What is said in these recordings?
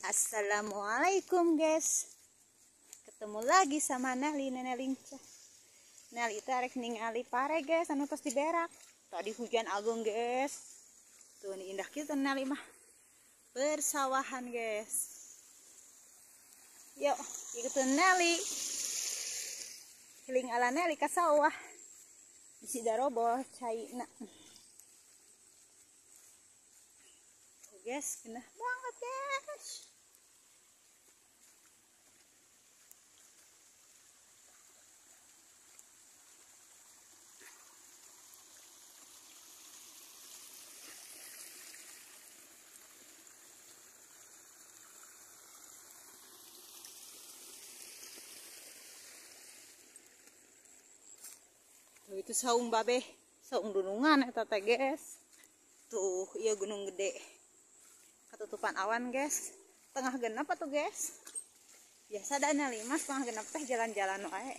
Assalamualaikum guys. Ketemu lagi sama Nelly, Nenek Lincah. Nelly tarik ningali pare guys, anu tos diberak. Tadi hujan agung guys. Tuh ini indah kita Nelly mah. Persawahan guys. Yuk, ikutin Nelly. Healing ala Nelly ke sawah. Bisi daroboh caina. Tuh guys, kena banget guys. Tuh, itu saung babe, saung dunungan eta teh guys. Tuh, iya gunung gede. Ketutupan awan guys. Tengah genap atuh guys. Biasa da Nelly mah setengah genap teh jalan-jalan wae.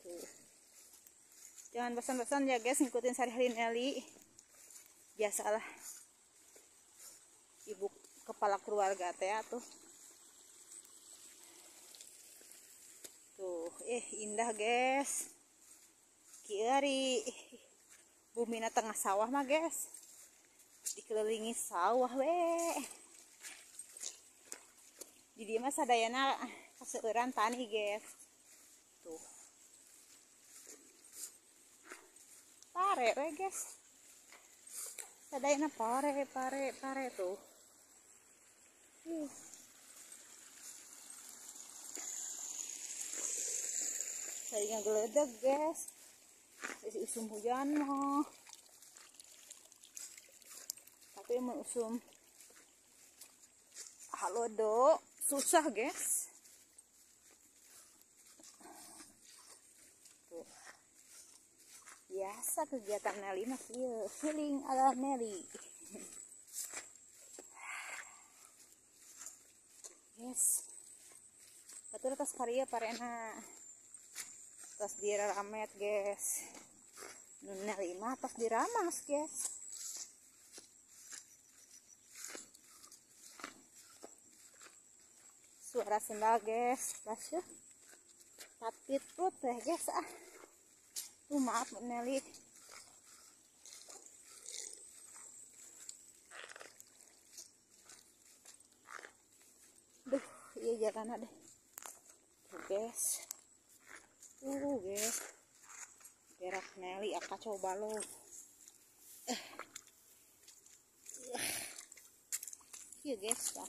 Tuh. Jangan bosan-bosan ya guys ngikutin sehari-hari Nelly. Biasalah ibu kepala keluarga teh tuh. Tuh, indah guys. Kieu ari bumina tengah sawah mah guys. Dikelilingi sawah we. Di dieu mah sadayana kaseueuran tani guys. Tuh. Pare we guys. Sadayana pare pare pare tuh. Saya ngeledek guys. Masih usum hujan mah. Tapi mau usum halodo susah guys. Tuh. Biasa kegiatan Nelly mah kieu, healing ala Nelly. Yes. Batur tas paria parena. Tas diramet guys. Nu Nelly mah tas diramas guys. Suara sendal guys, basuh. Tapit put teh guys ah. Tuh maaf Nelly. Duh, iya jalan deh. Tuh guys. Guys. Berak Nelly akan coba lo. Iya guys, lah.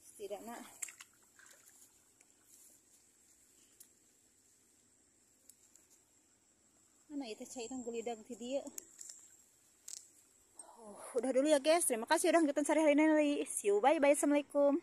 Setidaknya mana itu cairan gulidang ti dieu. Oh, udah dulu ya guys. Terima kasih udah ngikutin sehari-hari Nelly. See you, bye bye. Assalamualaikum.